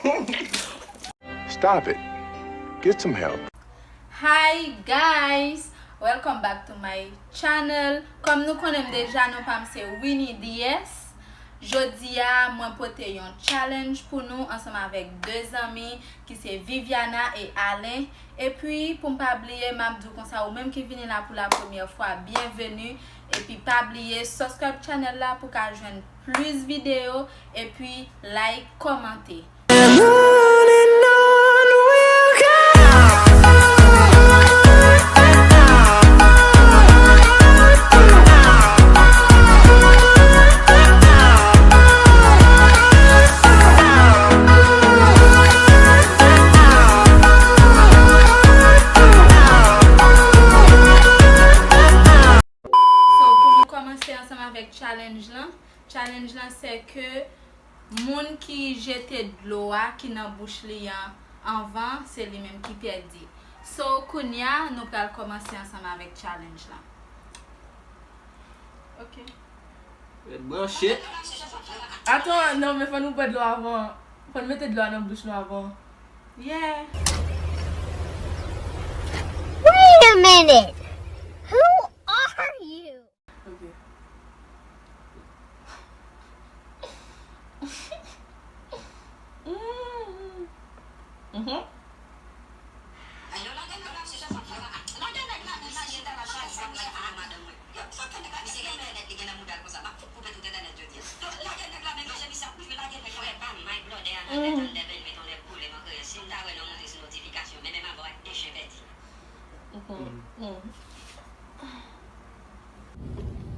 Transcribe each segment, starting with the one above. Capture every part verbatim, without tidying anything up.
Stop it. Get some help. Hi guys, welcome back to my channel. Kòm nou konnen m deja, non pa m se Winnie D S. Jodi a, mwen pote yon challenge pou nou ansanm avèk de zanmi ki se Viviana e Alain. Epi, pou m pa bliye, m ap di w konsa, ou menm ki vini la pou la premyè fwa, byenveni. Epi, pa bliye, subscribe channel la pou ka jwenn plis videyo. Epi, like, kòmante. So, pou nou kòmanse ansanm avèk challenge lan, challenge lan se ke moun ki jete dlo a ki nan bouch li an anvan, se li menm ki pèdi. So, kounye a, nou pral kòmanse ansanm avèk challenge lan. Ok. Ret branche. Atann, non, men fò nou bwè dlo avan. Fò n mete dlo a nan bouch nou avan. Yeah. Wait a minute! Who are you? Ok. Mhm.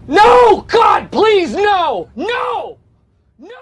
No! God, please, no! No! No!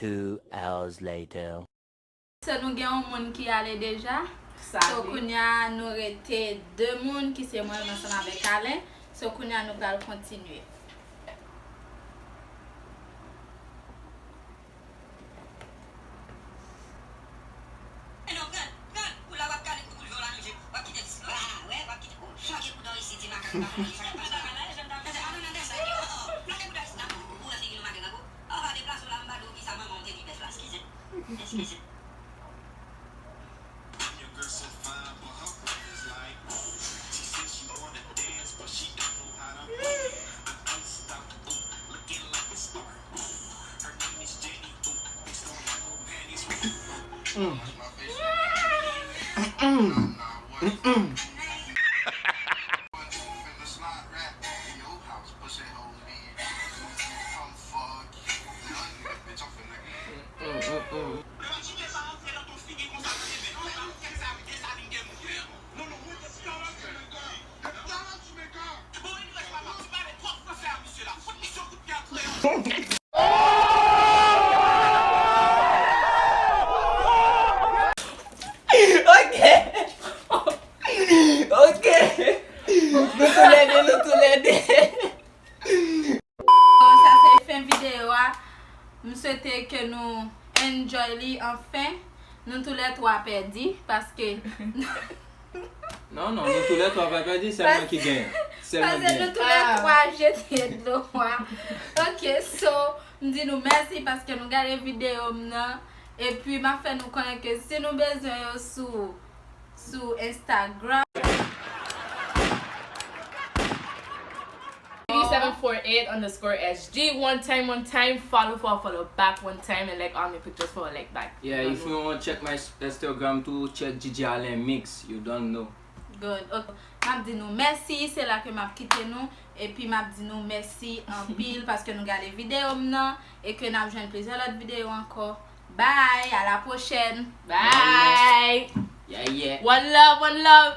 Two hours later. So nou gen yon moun ki ale deja. So kounye a nou rete de moun ki se mwen menm ansanm avèk Alain. So kounye a nou pral kontinye. Ok. Ok. Nou toulède, nou toulède. Sa se fen videyo a. M swete ke nou enjoy li anfen. Nou toulètwa pèdi paske Non, non, nou toulètwa pa pèdi, sèl mwen ki genyen. Sèl mwen ki Paske nou genyen. Toulètwa jete dlo a. Ok, so, M di nou mèsi paske nou gade videyo m nan. Epi m ap fè nou konnen ke si nou bezwen yo sou, sou Instagram. Seven four eight underscore S G. One time, one time. Follow, follow, follow back one time and like all my pictures for a like back. Yeah, if you want to check my Instagram too, check Gigi Allen Mix. You don't know. Good. Ok. M ap di nou mèsi, se la ke m ap kite nou. Epi m ap di nou mèsi anpil paske nou gade videyo m nan e ke n ap jwenn plizyè lòt videyo ankò. Bye, à la prochaine. Bye. Yeah, yeah. One love, one love.